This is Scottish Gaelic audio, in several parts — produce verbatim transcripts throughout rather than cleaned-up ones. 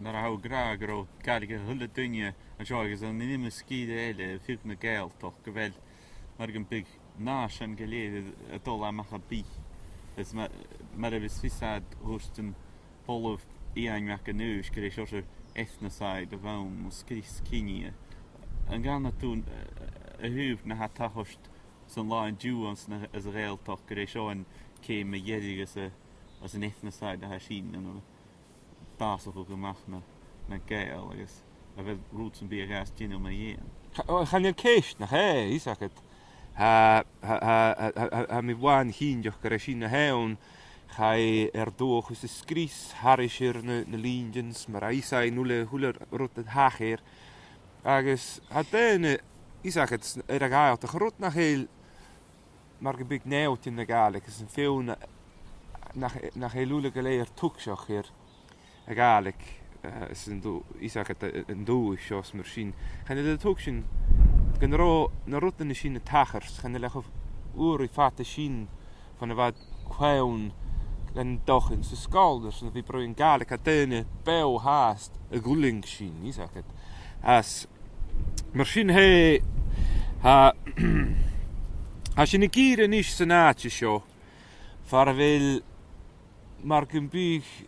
Mar a tha thu ag ràdh gu robh Gàidhlig aig a h-uile duine an seo agus ann an iomadh sgìre eile, feadh na Gàidhealtachd, gu bheil mar gum biodh nàisean gu lèir a' dol a-mach à bith. Is ma-, mar a bhios fios agad, thuirt an t-Ollamh Iain Mac an Ùis gur e seòrsa ethnocide a bh' ann, no sgrios cinnidh. An canadh tu, eh, a thaobh na tha a' tachairt san là an-diugh anns na, anns a' Ghàidhealtachd, gur e seo an ceum mu dheireadh às a, às an ethnocide a tha sin, an bàsachadh a-mach na, na Gàidheil agus a bheil rud sam bith a ghabhas dèanamh mu dheidhinn? Cha-, o, chan eil ceist, nach e, fhios agad. Tha, tha, tha, tha, tha, tha mi uabhasach cinnteach gur e sin a th' ann. Chaidh e air dualchas a sgrios thairis air na, na linntean, mar a tha fhios againn uile, a h-uile rud a thachair. Agus tha daoine, fhios agad, s-, air a' Ghàidhealtachd, rud nach eil mar gum biodh neòidean na Gàidhlig, is am feadhainn nach, nach eil uile gu lèir tuigseach air a' Ghàidhlig, eh, is an dù-, fhios agad, eh, an dùthaich seo is mar sin. Chan eil iad a' tuigsinn gun robh na rudan sin a' tachairt, chan eil e cho uabhasach fada sin bhon a bha iad cloinne gun dochann san sgoil, airson a bhith a' bruidhinn Gàidhlig, tha daoine beò fhathast a dh'fhuiling sin, fhios agad. Is mar sin tha, tha, tha sinn ag iarraidh a-nis san àite seo, far a bheil mar gum biodh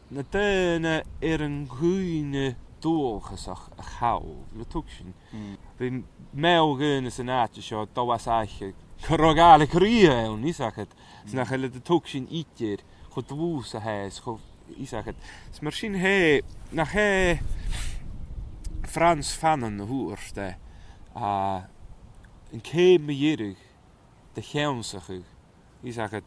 na daoine air an cuimhne dualchasach a chall, a' tuigsinn. Mm. Bidh meadhan dhaoine san àite seo a' dol às àicheadh gun robh Gàidhlig riamh ann, fhios agad. Is nach eil iad a' tuigsinn idir cho dlùth 's a tha e, is cho, fhios agad. Is mar sin tha, nach e Frantz Fanon a thuirt e, a, an ceum mu dheireadh de cheannsachadh, fhios agad,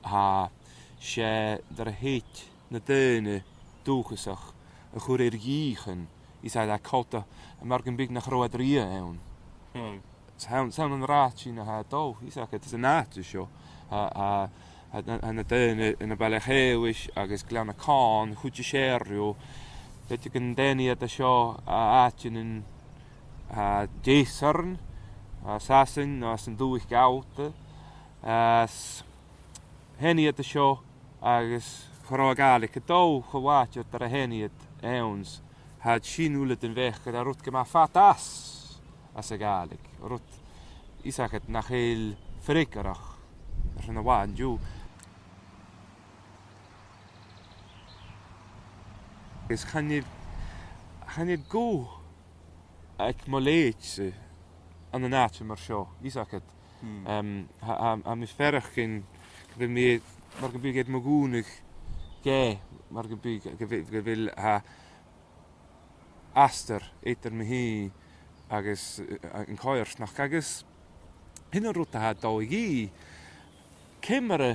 tha, 's e nuair a thèid na daoine dùthchasach a chur air dhìcheall, fhios agad, a' còta, mar gum biodh nach robh iad riamh ann. Hmm. 'S ann, 's ann an rathad sin a tha e a' dol, fhios agad, san àite seo. A, a, a, a, na daoine ann am Baile a' Chaolais agus Gleanna Comhann, a' chuid as fheàrr dhiubh, bidh iad a' dèanamh iad seo, a, àitean, a, deas orra, a, Sasainn, no às an dùthaich Ghallta, is theann iad an seo agus cha robh a' Ghàidhlig a' dol cho làidir nuair a theann iad ann, 's tha iad sin uile den bheachd gur e rud gu math fada às, às a' Ghàidhlig, rud, fhios agad, nach eil freagarrach airson a bhith an-diugh. Agus chan eil, chan eil guth aig mo leithid-sa ann an àite mar seo, fhios agad. Hmm. Em, tha, tha, tha mi a' faireachdainn gu bheil mi, mar gum biodh, air mo dhùnadh gaoth, mar gum biodh, gu bheil, gu bheil, tha, astar eadar mi fhìn agus, eh, an coimhearsnachd, agus sin an rud a tha dol a dhìth. Ciamar a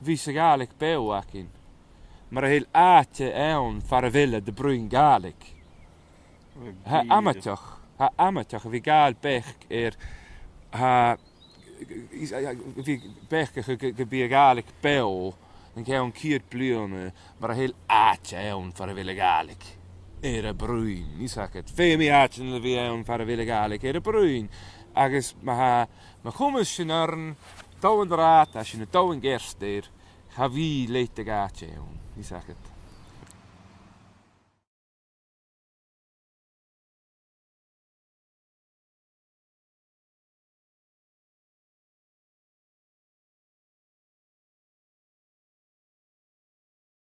bhios a' Ghàidhlig beò againn mura h-eil àite ann far a bheil iad a' bruidhinn Gàidhlig? Well, tha e dìreach amaideach, tha e amaideach a bhith a' gabhail beachd air, tha, a bhith a' beachdachadh gu, gu, gum bi a' Ghàidhlig beò an ceann ceud bliadhna mura h-eil àite ann far a bheil a' Ghàidhlig air a bruidhinn, fhios agad. Feumaidh àitean a bhith ann far a bheil a' Ghàidhlig air a bruidhinn. Agus ma tha, ma chumas sinn oirnn dol an rathad, tha sinn a' dol an ceartuair, cha bhi leithid de dh'àite ann, fhios agad.